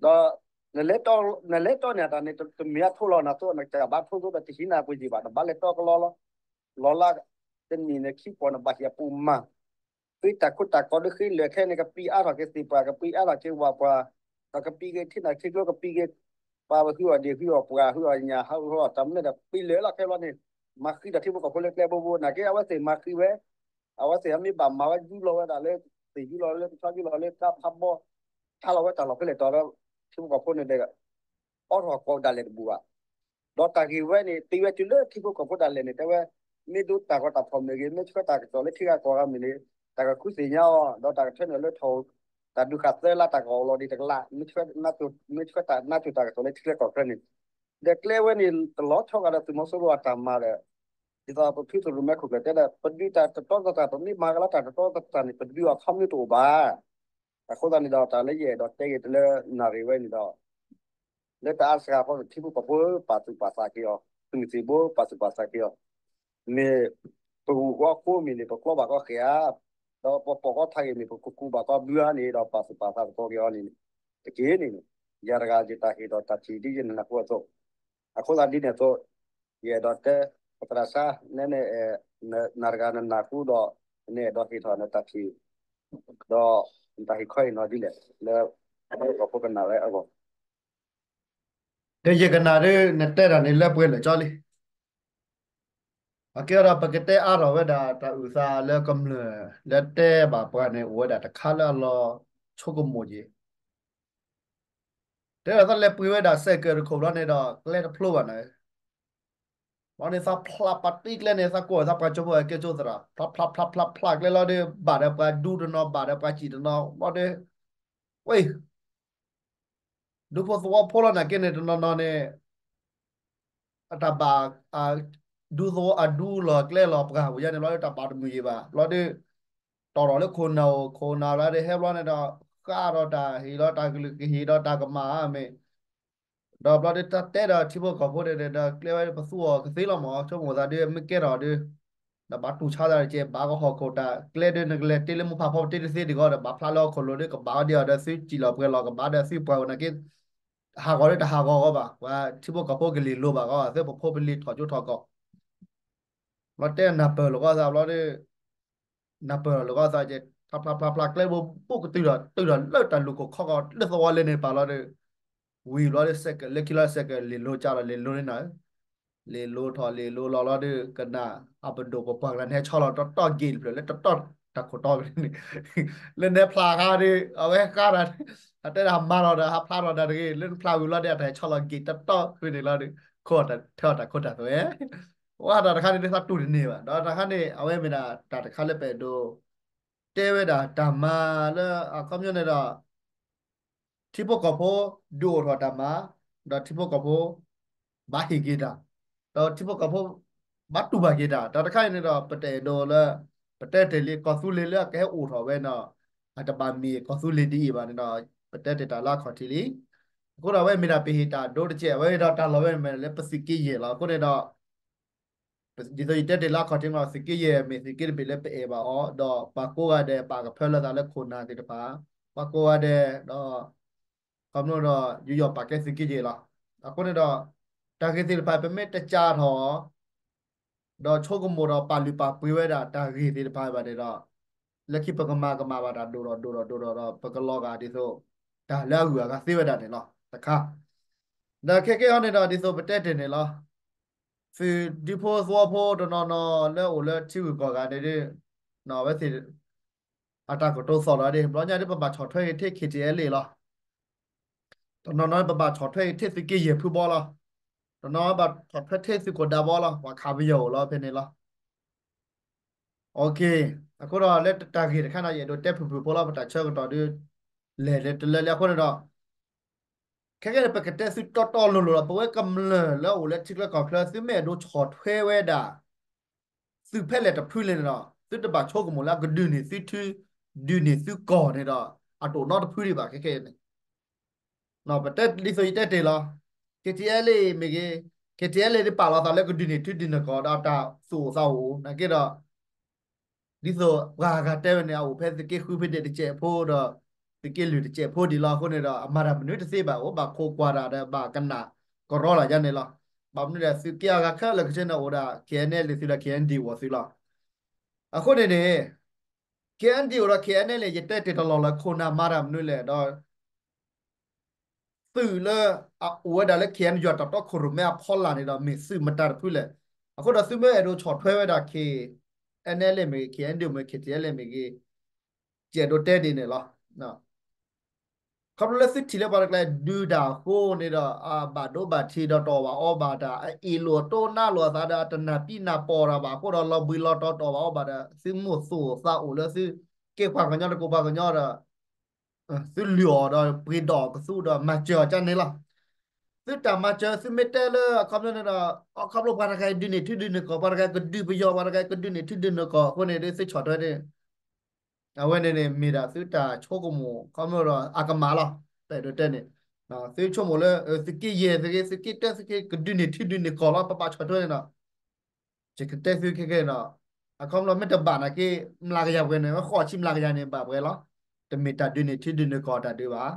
ဒီး နလဲၤတီန့ၣ် အတၢ်န့ၣ် တမ့ၢ်အထိလီၤနၤသိး နကဘၣ်ထိသိးဒီးတဟံးနၤပှ့ၤယံာ်ဘၣ် နဘၣ်လဲၤတီကလီလီၤ, လီၤလၢ တနံၣ်န့ၣ်ခံပီၢ် နဘၣ်ဟ့ၣ်အပူၤမၤ ဃ့တၢ်ခိတၢ်ကီဒုးဃ့လၢာ်ခဲန့ၣ် ကပံအါထီၣ်က့ၤသ့ၣ်ပှၢ် ကပံအါထီၣ်က့ၤဝၣ်ပှၢ်, ဒီးကပံက့ၤထံနၢ်ထံကျိ ကပံက့ၤ ပှၤဟုအီၤဒံး ဟုအီၤပှၤ ဟုအီၤညၣ် ဟုအီၤတၢ်မနုၤဒီး ပံလၢာ်လီၤခဲဘျီန့ၣ် မၤဃံဒီးထံဖိကီၢ်ဖိလၢကျဲဘိဘိ နာ်က့အဝဲသ့ၣ်မၤဃံဝဲ, အဝဲသ့ၣ်အမ့ၢ်ဘၣ်မၤဝဲယူလီၤဝဲဒၣ်လၢ သ့ၣ်ယူလီၤလၢကဆီယူလီၤလၢတၢ်ဖးဘီ ထါလီၤဝဲတၢ်လီၢ်ဖဲလဲၣ်တီၤလၢ ထံဖိကီၢ်ဖိန့ၣ်ဒီး အိးထီၣ်ကိးဒၣ်လဲာ်တဘူၣ်ဘၣ် ဒီးတၢ်ဂ့ၢ်ဝဲန့ၣ် တ့ဝဲတုၤလၢထံဖိကီၢ်ဖိဒၣ်လဲာ်န့ၣ် တဲဝဲ မ့ၢ်ဒိတၢ်ဂီၤတၢ်ဖီၣ်မ့ၢ်ဂ့ၤ မ့ၢ်ဆှၢတၢ်ကစီၣ်လၢထံဂၤကီၢ်ဂၤမ့ၢ်န့ၣ် တၢ်ကဃုသ့ၣ်ညါအီၤ ဒီးတၢ်ကထၢနုာ်လၢထီၣ် တၢ်ဒုးဃာ်သၢလါတၢ်ကအိၣ်လီၤဒံးတကလး မ့ၢ်ဆှၢနါစိၤတၢ်ကစီၣ်လၢထံချၢကီၢ်ချၢန့ၣ် ဒီးကျဲဝဲန့ၣ် တလီၤဆီဂာ်ဒီးသုးမီၤစိရိၤအတၢ်မၤဒီး ဒ်သိးပဖုသရၣ်မဲခိၣ်ကျၢၢ်တဲဒီး ပဒုးတၢ်တတီသတး ပမ့ၢ်မၤကလီတၢ်တတီသတးန့ၣ် ပဒုးအခီမ့ၢ်တအိၣ်ဘၣ် အဃိသတးန့ၣ်ဒီး တၢ်လၢယအဲၣ်ဒိးတဲက့ၤတလၢနၣ်ရံၣ်ဝဲန့ၣ်ဒီး လၢတၢ်အါစှၤအဃိ ထံဖိကီၢ်ဖိပာ်သူၣ်ပာ်သးက့ၤအီၤ သုးမုၢ်သံၣ်ဘိပာ်သူၣ်ပာ်သးက့ၤအီၤ မ့ၢ်ပဂုၢ်ဃီကိးမံၤန့ၣ် ပကျီဘၣ်ကီဃဲၤဧါ, ဒီးပပိာ်ကီထးဂ့ၤမ့ၢ် ပကကူးဘၣ်ကီဘုဧါန့ၣ်ဒီး ပာ်သူၣ်ပာ်သးသကိးက့ၤအီၤန့ၣ် တက့ၢ်န့ၣ်န့ၣ် ယၤတဂၤယတၢ်ဟ့ၣ်ဒီးတၢ်ထံၣ်ဒ်ယနၢ်ဟူအသိး, အဃိသတးဒ်န့ၣ်အသိး ယအဲၣ်ဒိးတဲ ပသရၣ်ဆါ နဲန့ၣ် နၤတဂၤနနၢ်ဟူဒီး နအဲၣ်ဒိးဟ့ၣ်ထီၣ်နတၢ်ထံၣ် ဒီးနတၢ်ဟ့ၣ်ခီဟ့ၣ်နီၤဒ်လဲၣ် လၢ ကီၢ်ဖိကနၣ်ဝဲအဂီၢ် ဒီးယကနၣ်ဒ်နတဲတၢ်န့ၣ်လၢပှဲၤလၢာ်ကၠီလံ. အကဲဒီးပကတဲအါထီၣ်ဝဲဒၣ်တၢ်အုၣ်သးလၢကမျၢၢ် လၢတဲဘၣ်ပှၤန့ၣ် အိၣ်ဝဲဒၣ်တခါလၢအလီၤဆိကမိၣ်က့ၤ တဲဒၣ်သးလဲၤပှ့ၤဝဲဒၣ်စဲးကၢးတခိၣ်ဘျီန့ၣ်ဒီး ကျဲတဖျိဘၣ်န့ၣ် ဘျီန့ၣ်သးဖျးပာ်တံၢ်ကျဲန့ၣ် သးကိးသးပှၤကၠိဖိအကဲကၠိသရၣ် ဖျးဖျးဖျးဖျးဖျးကျဲလီၤဒီး ဘၣ်ဒီးပှၤဒူတနီၤ ဘၣ်ဒီးပှၤစံၣ်တနီၤ ဘျီဒီး ဝဲ ဒူဖိသဝီဖိလီၤနာ်က့န့ၣ် တနီၤနီၤန့ၣ် အတၢ်ဘၣ် ဒူသဝီအဒူလီၤကျဲလီၤပှၢ်ပူၤယါန့ၣ် ဘျီဒီးတၢ်ဘၣ်တမုာ်ယံၤဘၣ် ဘျီဒီး တီၢ်ထီၣ်လၢခိၣ်နၢ်အိၣ် ခိၣ်နၢ်လၢဒီးဟဲဘျီန့ၣ်ဒီး ဃၣ်ဒီးတၢ်ဟ့ၣ်ဒီးတၢ်ကလုၢ်ကဟ့ၣ်ဒီးတၢ်ကမၣ်ဧါမ့ၢ် ဒီးဘျီဒီးတၢ်တဲဒီးထံဖိကီၢ်ဖိန့ၣ် ဒီးကျဲဝဲပသူအီၤကသ့လီၤမး ဆိကမိၣ်သးဒီးမ့ၢ်ကဲထီၣ်ဒီး ဒီးဘၣ်တူၢ်ဆါသးတက့ၢ် ဘၣ်ကဟီၣ်ခိၣ်တၢ်ကျဲဒီး နကလဲၤတ့လၢမိၢ်ဖးဖီပတ့တသ့တဂီၢ်ဒီး ဘၣ်ဖျါလၢဟီၣ်ခိၣ်လိၤဒီး ကဘၣ်ဝဲဒ်အီၤဒီး သုစံၣ်လီၤပှဲၤလီၤ ကဘၣ်ဒီးသုပှၢ်ဝဲနာ်က့ ဟးဂီၤဒီးတဟးဂီၤဂီၢ်ဘၣ် ပှၤထံဖိကီၢ်ဖိကလ့ၤလိၤဘၣ်ဂီၢ် သုပဖိပလံၤထီၣ်ကၠိထီၣ်ကီၢ် ဘျီတဲနၢ်ပၢၢ်လိာ်ကီၢ်သးဘျီဒီး နၢ်ပၢၢ်လိာ်ကီၢ်သးက့ ဖျါဖျါဖျါဖျါကျဲဘိဘိကတုၤဒီး တုၤဒီးလၢတၢ်လူၢ်ခိၣ်ခီကီၢ်လၢသဝီလၢန့ၣ်ပာ်လီၤဒီး ဝံၤဘျီဒီးစဲးကၢး လၢခံလီၤစဲးကၢး လ့ၤလိၤကၢ်လီၤ လ့ၤလိၤန့ၣ်နီၤ လ့ၤလိၤထီၣ်လ့ၤလိၤလီၤလီၤဒီး ကနၣ်အပဒိၣ်ပပှၢ်ကနၣ်န့ၣ်ဟဲဆီလီၤတတီၢ်ဂ့ၢ်တဖျၢၣ်လၢတတီၢ်တၢ်ခိၣ်တီဖဲန့ၣ် လၢန့ၣ်ဖျါဃါဒီး အဝဲဃါဒီး အတဲဒၣ်မၤလီၤဒီး ဟးဖျါထီၣ်ဒၣ်တဂ့ၤ လၢနဖျါဝံၤလီၤဒီး အတၢ်ဟဲဆီလီၤဂ့ၢ်တတီၢ်ဖဲန့ၣ်လီၤဒီး ခိၣ်ထီၣ်တၢ်ခိၣ်တၢ်သွဲ ဝဲဒၣ်တၢ်တခါန့ၣ်ဒ်သးတူၢ်တန့ၢ်ဘၣ် ဒီးတၢ်တခါန့ၣ် အဝဲမ့ၢ်ဒၣ်တၢ်တခါလၢပအဲၣ်ဒိး တဲဝဲဒၣ်တၢ်မၤလၢအခီပညီန့ၣ်ဒီး ထံဖိကီၢ်ဖိဒုးအိၣ်ထီၣ်တၢ်မၤ, ဒီးထံဖိကီၢ်ဖိ ဘၣ်ဟ့ၣ်က့ၤတၢ်, ဒီးထံဖိကီၢ်ဖိ ဘၣ်တူၢ်ဘၣ်က့ၤတၢ်, တၢ်တခါအံၤန့ၣ်ဒီး ပတအဲၣ်ဒိးလၢ ပတဲတ့ၢ်လံ ကီၢ်သူလ့ၤလၢအကဟဲအိၣ်ထီၣ်ဝဲန့ၣ် အတဘၣ်မ့ၢ်ကီၢ်သူလ့ၤဒ်အံၤဘၣ်န့ၣ်ဒီး ပတဲတ့ၢ်တၢ်လၢအခီၣ်ထံးလံ. အဃိဒီးအဝဲမ့ၢ်ဒၣ်ပဟ့ၣ်တၢ်ဒိတကဲး အဝဲဒီးတၢ်လီၢ်ဝဲမ့ၢ်လၢပသုးက့ယဲၢ်လီၤ. အဃိန့ၣ်ဒီး ဒ်သိးယတဲတ့ၢ်လၢအခီၣ်ထံးမ့ၢ် သုးက့ယဲၢ်မ့ၢ်သုးက့တဘ့ၣ်လၢပအဲၣ်ဘၣ်အီၤ ဒီးပှၤကိးဂၤဒဲးပာ်ကဖၢလၢသးလၢခိၣ်နၢ်သ့ၣ်တဖၣ်, ပှၤကိးဂၤဒဲးဒီး ခီဖျိဒီးယူးယီၣ်ပာ်ကဲသုးက့ယဲၢ်လီၤ. အဃိန့ၣ်ဒီး တၢ်ဂ့ၢ်သ့ၣ်တဖၣ်ပမ့ၢ်တကးထီၣ် ဒီးဆိကမိၣ်ဒီးပာ်လုၢ်ပာ်ပှ့ၤဝဲဒၣ်တၢ်ဂ့ၢ်သ့ၣ်တဖၣ်ဘၣ်န့ၣ်ဒီး လၢခံပကမၤကမၣ်ဘၣ်တၢ်ဒိၣ်ထီၣ်ဒိၣ်ထီၣ်ဒိၣ်ထီၣ်ဒီး ပကလီၤဂာ်ဒ်သိး တၢ်လၢအဂုၤအဂၤသ့ဝဲဒၣ်န့ၣ်လီၤ. တခါ ဒီးခဲကဲအံၤန့ၣ်ဒီး ဒ်သိးပတဲတ့ၢ်န့ၣ်လီၤ. သုးဒူဖိသဝီဖိတနီၤနီၤလၢအိၣ်လၢထံဂုၤကီၢ်ဂၤန့ၣ်ဒီး အဝဲသ့ၣ် အတၢ်ကတိၤသီၣ်လီၤဒ် ဘျီညါဒ်ပဘၣ်ဆီၣ်ထွဲက့ၤထံၣ် ခ့ၣ်ထံၣ်အဲလ်လီၤ. တနီၤနီၤပဘၣ်ဆီၣ်ထွဲက့ၤထံၣ်သုးက့ယဲၢ်ဖုဘီလီၤ. တနီၤဘၣ်ဆီၣ်ထွဲထံၣ်သုးခိၣ်ဒးဘီလီၤ. ပှၤခးပယီၤအိၣ်လီၤဖဲန့ၣ်လီၤ. အဃိဒီးလၢတၢ်ဂ့ၢ်တခါန့ၣ် ယအဲၣ်ဒိးတဲဖုၣ်ဖုၣ်ဖိလီၤ ပတၢ်ဆၢကတီၢ်ဒ် လဲၢ်လၢတလၢလံအဃိန့ၣ်ဒီး ခဲကဲန့ၣ် ပကတဲသုတီတီလိၤလိၤလီၤ. ပဝဲကမျၢၢ်လၢအိၣ်လၢထံချၢကီၢ်ချၢ သုမ့ၢ်အဲၣ်ဒိးဆီၣ်ထွဲဝဲဒၣ် သုးဖဲလဲၣ်တဖုလဲၣ်န့ၣ်ဒီး သုတဘၣ်ဆိကမိၣ်လၢအကဒုးန့ၢ်သုထံ ဒုးန့ၢ်သုကီၢ်န့ၣ်ဒီး အတအိၣ်နီတဖုဒံးဘၣ်ခဲကဲန့ၣ် ပတဲဒ်သိးယတဲတ့ၢ်လီၤ. ခ့ၣ်ထံၣ်အဲလ်မ့ၢ်ဂ့ၤ, KTLA ဒ်ပာ်လီၤသးလၢကဒုးန့ၢ်ထံဒုးန့ၢ်ကီၢ်ဒီးတၢ်သူၣ်အိၣ်သးအိၣ် နာ်က့ဒီး ဒ်သိးပှၤဂၤတဲဝဲန့ၣ် အအိၣ်ဖဲသုးက့ဃုဖဲဒ့ၣ်တစဲးဖိဒီး သုးက့လွံၢ်တစဲးဖိဒံးလီၤအဃိန့ၣ်ဒီး အမၤတၢ်မနုၤတသ့ဘၣ် အိၣ်ဘၣ်ခိးကွၢ်တၢ်ဒီးဘၣ်ကနၣ်ကရီတၢ်ယါန့ၣ်လီၤ. ဘၣ်မနုၤဒီးသုးက့အဂၤခဲလၢာ်ခဲဆ့န့ၣ်အိၣ်ဒီး KNLA သုးဒီး KNDO အီၤသုးလီၤ. အဃိန့ၣ်န့ၣ် KNDO ဒီး KNLA ယတဲတ့ၢ်တလီၢ်လၢခိၣ်နၢ်မၤတၢ်မနုၤလဲၣ်ဒီး သုးလၢအအိၣ်ဝဲဒၣ်လၢ KNU တၢ်တီခိၣ်ရိၣ်မဲအဖီလာ်န့ၣ်ဒီး မ့ၢ်သုးမတၤတဖုလဲၣ်. အဃိဒီးသုမ့ၢ်အဲၣ်ဒိးဆီၣ်ထွဲဝဲဒၣ် KNLA မ့ၢ်ဂ့ၤ KNDO မ့ၢ်ဂ့ၤ KTLA မ့ၢ်ဂ့ၤ ယအဲၣ်ဒိးတဲဒ်န့ၣ်လီၤ. ခီဖျိလၢသုထံၣ်လၢပှၤတကျါဒုးတၢ်အဃိန့ၣ်ဒီး အဘၣ်ဒိဘၣ်ထံးဒီးတအီၣ်ဘၣ်အီဘၣ်တၢ် အအ့ၣ်လိာ်တိၢ်နါလိာ်အသးဒီး အတနၢ်ပံနၢ်ပီၢ်တၢ်ဘၣ်အဃိဒီး လီၤဘှံးလီၤတီၤတအီၣ်ဘၣ်အီဘၣ်ဒီး သုမိၣ်သူၣ်သးအိၣ်လၢသုကဲပှၤကညီတကိးပှၤကညီဒီး သုလုၢ်အီၣ်ဒီးပှ့ၤဒီးအီၣ်ကသူဒီးမၤစၢၤအီၤကန့ၣ်လီၤ. သုတၢ်မၤစၢၤ သုမ့ၢ်တဲလၢအခီပညီန့ၣ်ဒီး အခီဖျိပှၤတဂၤဒုးန့ၢ်ထံဒုးန့ၢ်ကီၢ် ပှၤတဂၤကဒုးပယီၤ ပှၤတဂၤကဒုးန့ၢ်ထံဒုးန့ၢ်ကီၢ်အဃိန့ၣ်ဒီး သုဆီၣ်ထွဲန့ၣ် အဝဲန့ၣ်န့ၣ် မ့ၢ်ဒၣ်သုတၢ်ဆိကမိၣ် ခီဖျိဒီးအကမၣ်လီၤ. တၢ်အဲၣ်ဒိးတဲန့ၣ် သုဆိကမိၣ်လၢ သုးက့ယဲၢ်သုးက့ သုးက့တၢသုးက့ကဒုးန့ၢ်ထံဒုးန့ၢ်ကီၢ်လီၤ ပဘၣ်ဆီၣ်ထွဲန့ၣ်ဒီး ယကတဲသုခဲကဲဒီး အခီဖျိမ့ၢ်တဘၣ်နာ်က့ မျးကယၤပှဲၤန့ၣ် ဃိးဆံမျးကယၤန့ၣ် ဘၣ်ပှဲၤလီၤ. တမ့ၢ်တၢ်ဒုးန့ၢ်ထံဒုးန့ၢ်ကီၢ်တၢ်ဒုးဘၣ်.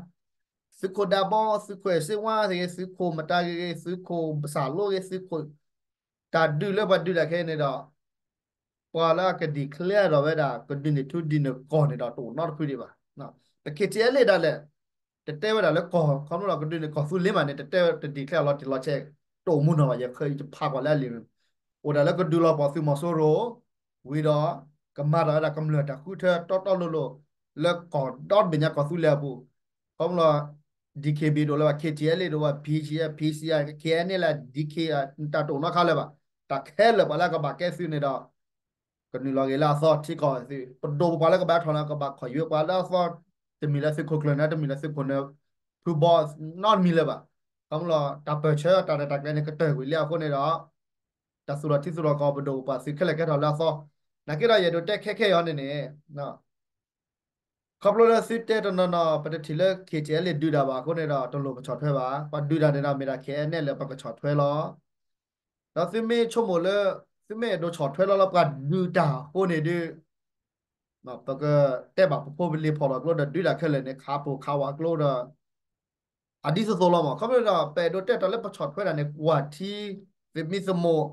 သုးခိၣ်ဒးဘီ သုးခိၣ်စ့ဝါသ့ၣ်ဂ့ၤ သုးခိၣ်မတၤဂ့ၤဂ့ၤ သုးခိၣ်စၢ်လိဂ့ၤ သုးခိၣ် တၢ်ဒုးလၢပှၤဒုးတၢ်ခဲအံၤန့ၣ်ဒီး ပှၤလၢအက declare ဒီးဝဲဒၣ် ကဒုးန့ၢ်ထံဒုးန့ၢ်ကီၢ်န့ၣ်ဒီး တအိၣ်နီတဖုဒံးဘၣ်. ပ KTLA ဒၣ်လဲာ် တတဲဝဲဒၣ်လၢကီၢ် ခီဖျိလၢကဒုးန့ၢ်ကီၢ်သူလ့ၤမးန့ၣ် တတဲဝဲ တ declare လီၤတံၢ်လီၤဆဲး တအိၣ်မူနီၤဘၣ် ယဖးကွၢ်လၢအလံာ် အိၣ်ဒၣ်လၢကဒုးလီၤပှီၢ်သုးမီၤစိရိၤ ဝံၤဒီး ကမၤတၢ်ဝဲဒၣ်ကမျၢၢ်တၢ်ဃုထၢတီတီလိၤလိၤ လၢကီၢ်ဒီတဘ့ၣ်ညါကီၢ်သူလ့ၤအပူၤ ခီဖျိ DKBA ဒိၣ်လၢဘၣ် KTLA ဒိၣ်ဘၣ် PC, PC, KNLA, DK တၢ်တအိၣ်နီတခါလၢၤဘၣ်. တၢ်ခဲလၢာ်ပှၤလၢကဘၣ်ကဲသုးန့ၣ်ဒီး ကနုာ်လီၤဂ့ၤလၢအသီထံကီၢ်သုး ပဒိၣ်ပပှၢ်လၢကဘၣ်ထီၣ်န့ၣ် ကဘၣ်ခီၣ်ယွဲပှၤလၢအသီ တမ့ၢ်လၢသုးခိၣ်ကျၢၢ်န့ၣ် တမ့ၢ်လၢသုးခိၣ်န့ၣ် ဖုဘီနီတမံၤလၢၤဘၣ်. ခီဖျိတၢ်ပၢၢ်ဆၢတၢ်ရဲၣ်တၢ်ကျဲၤန့ၣ် ကတၢၢ်ကွံာ်လံအဃိန့ၣ်ဒီး တၢ်သူၣ်ထီၣ်ထံသူၣ်ထီၣ်ကီၢ်ပဒိၣ်ပပှၢ်သုးခဲလၢာ်ကဲထီၣ်လၢအသီ နာ်က့ဒီးယအဲၣ်ဒိးတဲခဲခဲအံၤန့ၣ်န့ၣ် ခီဖျိလၢသုတဲတနီၤနီၤ ပတထံၣ်လၢ KTLA ဒုးတၢ်ဘၣ်အဃိန့ၣ်ဒီး တလိၣ်ပဆီၣ်ထွဲဘၣ်. ပှၤဒုးတၢ်န့ၣ်ဒီး မ့ၢ်ဒၣ် KNLA လၢပကဆီၣ်ထွဲလီၤ. ဒီးသုမ့ၢ်ဆိကမိၣ်လၢ သုမ့ၢ်အဲၣ်ဒိးဆီၣ်ထွဲလီၤလၢပှၤဒုးတၢ်အဃိန့ၣ်ဒီး ပကတဲဘၣ်ပဖိပလံၤဖီၣ်လီၤကျိဒီးဒုးတၢ်ခဲလၢာ်န့ၣ် ခးပူၤခးဝးကျိဒီး အဒ်သိးသိးလီၤမး. ခီဖျိဒီး ပအဲၣ်ဒိးတဲတၢ်လၢပဆီၣ်ထွဲတၢ်န့ၣ် ကွၢ်ထံ သမံသမိး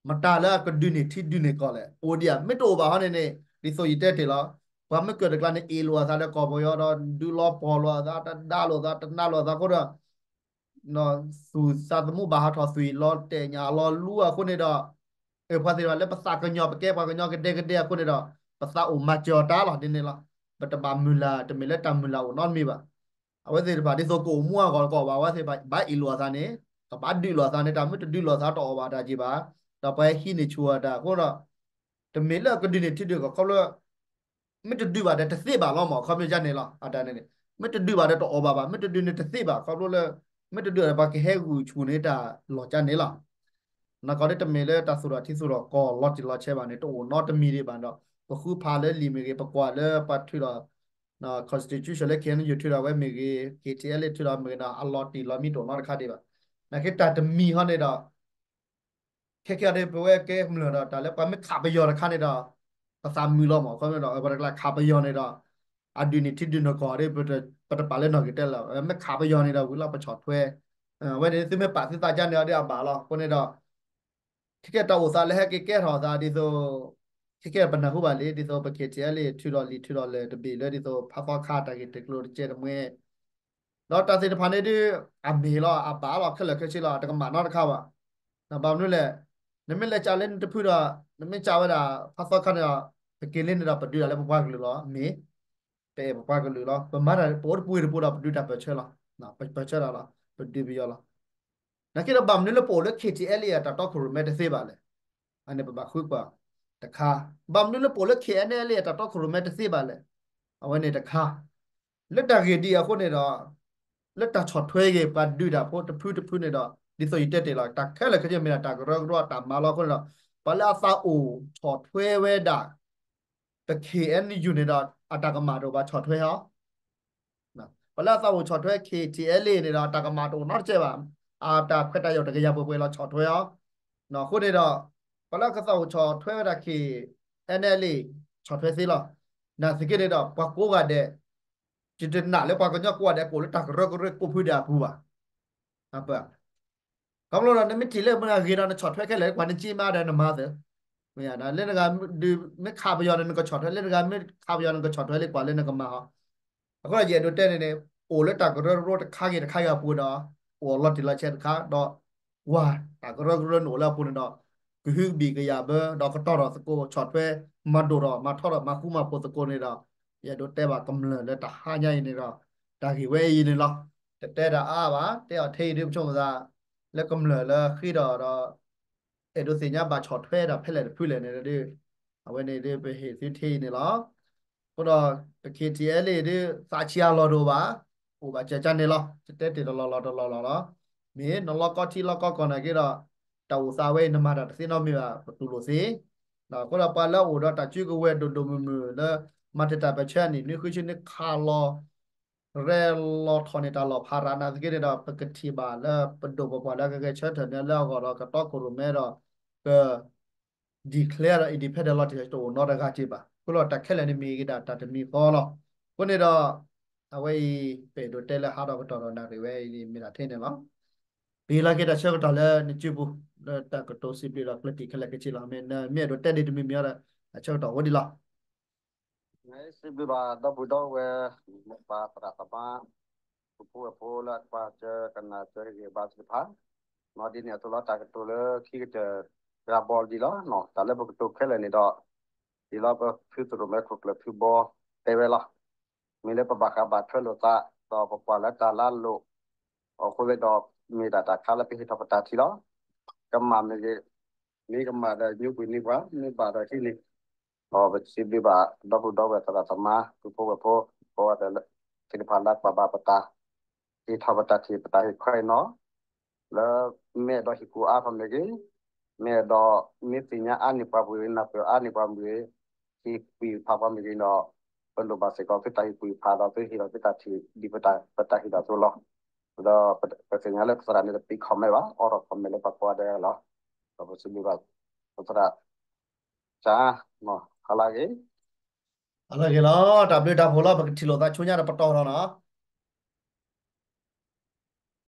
မတၤလၢအကဒုးန့ၢ်ထံဒုးန့ၢ်ကီၢ်လဲၣ် အိၣ်ဒံးဧါ. မ့ၢ်တအိၣ်ဘၣ်ဟီန့ၣ်န့ၣ် ဒ်သိးယတဲတ့ၢ်လီၤ. ပှၤမ့ၢ်ကၢၣ်တကျါန့ၣ် အ့ၣ်လိာ်အသးဒီးကီၢ်ပယီၤဒီး ဒုးလီၤပှီၢ်လိာ်အသး တဒါလိာ်သး တနးလိာ်သးအဃိဒီး သူၣ်သးသမူဘၣ်ဟးထီၣ်သွံၣ်လီၤတဲာ်ညါလီၤလူအဃိန့ၣ်ဒီး ပှၤသ့ၣ်တဖၣ်လၢပသးကညီၤ ပကဲပှၤကညီကဒဲကဒဲအဃိန့ၣ်ဒီး ပသးအိၣ်မၤစၢၤအီၤတၢ်လီၤ. ဒ်န့ၣ်လီၤ. ပတဘၣ်မုၢ်လၢ် တမ့ၢ်လၢတၢ်မုၢ်လၢ်အိၣ်နီတမံၤဘၣ်. အဝဲသ့ၣ်တဖၣ်ဒ်သိးကအိၣ်မူအဂီၢ်ကီးဘၣ် အဝဲသ့ၣ်တဖၣ်ဘၣ်အ့ၣ်လိာ်အသးန့ၣ် ကဘၣ်ဒုးလိာ်အသးန့ၣ် တၢ်မ့ၢ်တဒုးလိာ်သးတအီၣ်ဘၣ်တၢ်က့ၤဘၣ်. ဒီးပှၤဟံးန့ၢ်ဆူၣ်အတၢ်အဃိဒီး တမ့ၢ်လၢအကဒုးန့ၢ်ထံဒုးကီၢ်ခီဖျိ မ့ၢ်တဒုးဘၣ်ဒီးတသ့ဘၣ်လီၤမး ခီဖျိယါန့ၣ်လီၤ. အတၢ်န့ၣ်န့ၣ် မ့ၢ်တဒုးဘၣ်ဒီးတအီၣ်ဘၣ်ဘၣ် မ့ၢ်တဒုးန့ၣ်တသ့ဘၣ် ခီဖျိလၢ မ့ၢ်တဒုးဒီးပှၤကဟဲဂုာ်ဆူၣ်န့ၢ်တၢ်လီၢ်ကါန့ၣ်လီၤ. နကီးဒ်တမ့ၢ်လၢတၢ်သူၣ်ထီၣ်ထံသူၣ်ထီၣ်ကီၢ်လီၤတံၢ်လီၤဆဲးဘၣ်န့ၣ် တအိၣ်နီတမံၤဒံးဘၣ်ဒီး ပဃုဖးလၢလံာ်မ့ၢ်ဂ့ၤ ပကွၢ်လၢပှၤထုးဒီး constitution လၢ KNU ထုးဒီးဝဲမ့ၢ်ဂ့ၤ KTLA ထုးဒီးမ့ၢ်ဂ့ၤဒီး အလီၤတံၢ်လီၤမံတအိၣ်နီတခါဒံးဘၣ်. နာ်က့တၢ်တမံၤဟီန့ၣ်ဒီး ခဲကဲအံၤဒ်ပဝဲကဲကမျၢၢ်ဒီး တၢ်လၢပှၤမ့ၢ်ခးပယီၤတခါန့ၣ်ဒီး ပသးမုာ်လီၤမး ခီဖျိဒီး ပှၤတကျါခးပယီၤန့ၣ်ဒီး အဒုးန့ၢ်ထံဒုးန့ၢ်ကီၢ်ဒီး ပတပာ်လၢနီၢ်ဂ့ၤတဲလၢၤ မ့ၢ်ခးပယီၤန့ၣ်ဒီး ဝံၤလီၤပဆီၣ်ထွဲ ဝဲန့ၣ်သုမ့ၢ်ပာ်သုသးကါန့ၣ်အီၤဒ်အဘၣ်လီၤ. အဃိန့ၣ်ဒီး ခဲကဲတၢ်အိၣ်သးလၢဟဲက့ၤကဲထီၣ်သးဒ်သိး ခဲကဲပနၢ်ဟူဘၣ်လံ ဒ်သိးပ KTLA ထုးထီၣ်လံာ်ထုးထီၣ်လၢာ်တဘ့ၣ်လၢဒ်သိး ဖးသီခါတၢ်ဂ့ၢ်တကျိၤတကဲတမှဲ ဒီးတၢ်သ့ၣ်တဖၣ်န့ၣ်ဒ် အမ့ၢ်လီၤ အဘၣ်လီၤ ခဲလၢာ်ခဲဆ့လီၤ အတကမၣ်နီတခါဘၣ်. ဘၣ်မနုၤလဲၣ်, နမ့ၢ်လဲၤကးလၢနတဖုဒီး နမ့ၢ်ကးဝဲဒၣ် ဖးသီခါန့ၣ်ဒီး ပက့ၤလၢန့ၣ်ဒီး ပဒုးတၢ်လၢပပှၤကလုာ်လီၤ. မ့ၢ် ပအဲၣ်ပပှၤကလုာ်လီၤ. ပမၤတၢ် ပအိၣ်တပူၤတပူၤဒီး ပဒုးတၢ်ပၢၢ်ဆၢလီၤ. ပပၢၢ်ဆၢတၢ်လီၤ. ပဒုးပယီၤလီၤ. နာ်က့ဒီး ဘၣ်မနုၤလၢပအိၣ်လၢ KTLA အတၢ်တီခိၣ်ရိၣ်မဲတသ့ဘၣ်လဲၣ်. အန့ၣ်ပဘၣ်ဃုကွၢ်တခါ. ဘၣ်မနုၤလၢပအိၣ်လၢ KNLA အတၢ်တီခိၣ်ရိၣ်မဲတသ့ဘၣ်လဲၣ်. အဝဲန့ၣ်တခါ လၢတၢ်ဂ့ၢ်ဒ်အံၤအဃိန့ၣ်ဒီး လၢတၢ်ဆီၣ်ထွဲဂ့ၤ ပှၤဒုးတၢ်ဖိတဖုတဖုန့ၣ်ဒီး ဒ်သိးယတဲတ့ၢ်လီၤ တၢ်ခဲလၢာ်ခဲဆ့မ့ၢ်ဒၣ်တၢ်ကရၢကရိအတၢ်မၤလီၤအဃိန့ၣ်ဒီး ပှၤလၢအသးအိၣ်ဆီၣ်ထွဲဝဲဒၣ် ပ KNU န့ၣ်ဒီး အတၢ်ကမၣ်တအိၣ်ဘၣ်ဆီၣ်ထွဲဟီ ပှၤလၢအသးအိၣ်ဆီၣ်ထွဲ KTLA န့ၣ်ဒီး တၢ်ကမၣ်တအိၣ်နီတစဲးဘၣ်. အတၢ်ခွဲးတၢ်ယာ်တကယၤပှဲၤပှဲၤလီၤ ဆီၣ်ထွဲအီၤ. အဃိန့ၣ်ဒီး ပှၤလၢကသးအိၣ်ဆီၣ်ထွဲဝဲဒၣ် K N L A ဆီၣ်ထွဲသ့လီၤ. နာ်သက့န့ၣ်ဒီး ပှၤကိးဂၤဒဲး ယတနာ်လၢပှၤကညီကိးဂၤဒဲး ကအိၣ်လၢတၢ်ကရၢကရိကိးဖုဒဲးအပူၤဘၣ်. ခီဖျိဒီး နမ့ၢ်ထံၣ်လၢမနုၤအဂ့ၤဒီး နဆီၣ်ထွဲခဲလၢာ် ကွၢ်နစ့မးဒီးနမၤသ့. လၢနဂၤဒုးမ့ၢ်ခးပယီၤန့ၣ် နကဆီၣ်ထွဲ, လၢနဂၤမ့ၢ်ခးပယီၤ နကဆီၣ်ထွဲလၢကွၢ်လၢနကမၤဟီ. အဃိဒီး ယအဲၣ်ဒိးတဲန့ၣ်န့ၣ် အိၣ်လၢတၢ်ကရၢကရိတခါဂ့ၤတခါဂ့ၤအပူၤဒီး အိၣ်လီၤတံၢ်လီၤဆဲးတခါဒီး ကွၢ်တၢ်ကရၢကရိန့ၣ်အိၣ်လၢအပူၤန့ၣ်ဒီး ကဟုကဘံၣ်ကယာ်ဘၢ ဒီးကတီၤထီၣ်သကိး ဆီၣ်ထွဲ မၤဒိၣ်ထီၣ် မၤထီထီၣ် မၤဃူမၤဖိးသကိးန့ၣ်ဒီး ယအဲၣ်ဒိးတဲဘၣ်ကမျၢၢ်လၢတဟါညါအံၤန့ၣ်ဒီး တၢ်ဂ့ၢ်ဝဲအံၤန့ၣ်လီၤ. တတဲတၢ်အါဘၣ်, တဲအီၤထဲအံၤဒ်ပဆိကမိၣ်သး လၢကမျၢၢ်လၢဃ့ထီၣ်ဒီး အဲၣ်ဒိးသ့ၣ်ညါဘၣ်ဆီၣ်ထွဲဒီးဖဲလဲၣ်တဖုလဲၣ်န့ၣ်ဒီး အဝဲန့ၣ်ဒ်ပဟ့ၣ်သုထဲအံၤန့ၣ်လီၤ. အဃိဒီး ပ K T L A ဒ်သးဆံးအလီၢ်တအိၣ်ဘၣ်, အိၣ်ဘၣ်ကၢကၢန့ၣ်လီၤ. ယတဲတ့ၢ်တလီၢ်လီၢ်တလီၢ်လီၢ်လီၤ. မ့ၢ်နလီၢ်ကီထံလီၢ်ကီကီၢ်နာ်က့ဒီး တၢ်အိၣ်သးဝဲအံၤ နမၤတၢ်တသ့နီတမံၤဘၣ် ပတူၢ်လိာ်သ့. အဃိဒီးပှၤလၢအအိၣ်ဒီးတၢ်စုကဝဲၤဒိၣ်ဒိၣ်မုၢ်မုၢ်လၢ မၤတ့ၢ်တၢ်ပၢၢ်ဆၢအနံၣ် နွံဃုဆံနွံခးလီၤ ရဲၣ်လီၤထီၣ်န့ၢ်တၢ်လီၢ်ဖးရးနာ်သက့န့ၣ်ဒီး ပကထံၣ်ဘၣ်လၢပဒိၣ်ပပှၢ်လၢကဂဲၤဆၢထၢၣ်န့ၢ်လၢအဂီၢ်ဒီး ကတီခိၣ်ရိၣ်မဲဒီး က declare ဒီး independent လီၤတံၢ်လီၤဆဲးတအိၣ်နီတဂၤက့ဘၣ်. အဃိဒီးတၢ်ခဲလၢာ်န့ၣ်မ့ၢ်ဂ့ၤဒၣ်တၢ်တမံၤဃီလီၤ. အဃိန့ၣ်ဒီး အဝဲအံၤ ပအဲၣ်ဒိးတဲလၢဟးထီၣ်ကတီၢ်ဒီးနၣ်ရံၣ်ဝဲအံၤန့ၣ်မ့ၢ်ဒၣ်ထဲန့ၣ်လီၤ. ပဟ့ၣ်လီၤက့ၤတၢ်ဆၢကတီၢ်လၢနစုပူၤ လၢတၢ်ကတိၤစံးဘျုးဒီးကျၢၢ်တံၢ်ခဲလၢာ်ခဲဆ့လီၤ. မ့ၢ်နမ့ၢ်အဲၣ်ဒိးတဲဒ်တမံၤမံၤအံၤဒီး တၢ်ဆၢကတီၢ်အိၣ်ဒံးလီၤ. စံးဘျုးဘၣ်ဒီပုၢ်ဒီဝဲၢ် မိၢ်ပၢ်သရၣ်သမါ ပဖိဝဲၢ်ဖိလၢအကွၢ်စၢၤကနၣ်စၢၤကဂ့ၤဘါသ့ၣ်တဖၣ်, ဒ်န့ၣ်အသိးလီၤ တၢ်ကတိၤလၢခံကတၢၢ် ရၤဘီဒံးလီၤ. တၢ်လၢပကတိၤခဲလၢာ်န့ၣ်ဒီး ဒ်လီၤပဖုသရိၣ်မဲခိၣ်ကျၢၢ်ဖုဘီတဲဝဲလီၤ. မ့ၢ်လၢပဘၣ်ဃးဘၣ်ထွဲလိာ်သး ဒီးပကွၢ်လၢတၢ်လၢအလိၤ အဃိဝဲဒီး မ့ၢ်ဒၣ်တၢ်ခါလၢပဟ့ၣ်ထီၣ်ပတၢ်ထံၣ်လီၤ. ကမၣ်မ့ၢ်ဂ့ၤ, မ့ၢ်ကမၣ်ဒီးညိကွံာ်န့ၢ်ပှၤ, မ့ၢ်ဘၣ်ဒီးဟံးန့ၢ် ဒီးပစံးဘျုးဘၣ် ဒီပုၢ်ဒီဝဲၢ်သရၣ်သမါ ပဖိဝဲၢ်ဖိ ကိးဂၤဒဲးလၢ သ့ၣ်တဖၣ်လၢကွၢ်ဘၣ်ပတၢ် ဟ့ၣ်ထီၣ်ပတၢ်ထံၣ် ပတၢ်ဟ့ၣ်ခီအံၤနီၤ, လၢမ့ၢ်အဲၣ်ဒိးဟ့ၣ်ကူၣ်အါထီၣ်မ့ၢ်ဂ့ၤ, မ့ၢ်အဲၣ်ဒိးမ့ၢ်သ့ၣ်ညါအါန့ၢ်ပှၤမ့ၢ်ဂ့ၤ, နၢ်ပၢၢ်အါန့ၢ်ပှၤမ့ၢ်ဂ့ၤ, ဟ့ၣ်ကွံာ်ဖးပှၤမ့ၢ်ဂ့ၤဒီး ပလိၣ်ဘၣ်စ့ၢ်ကီးသုတၢ်ဟ့ၣ်ကူၣ်ဖးဒီးသုဟ့ၣ်လီၤသုတၢ်ထံၣ် ဒ်ပတၢ်ဟ့ၣ်လီၤသုလီၤ. ဒီးပသ့ၣ်ညါလၢကသရၣ်န့ၣ်တပံး comment ဘၣ်, အိးထီၣ် comment လၢပှၤကိးဂၤဒဲးလီၤ. ဒီးပစံးဘျုးဘၣ် ပသရၣ် ကၠါ, ဟါလၢအဂ့ၤ ဟါလၢအဂ့ၤလီၤ. တၢ်ဘျုးတၢ်ဖှိၣ်လီၤ. ပကထံၣ်လိာ်သးဆူညါဒီးပတီၢ်ထီၣ်နီၤ.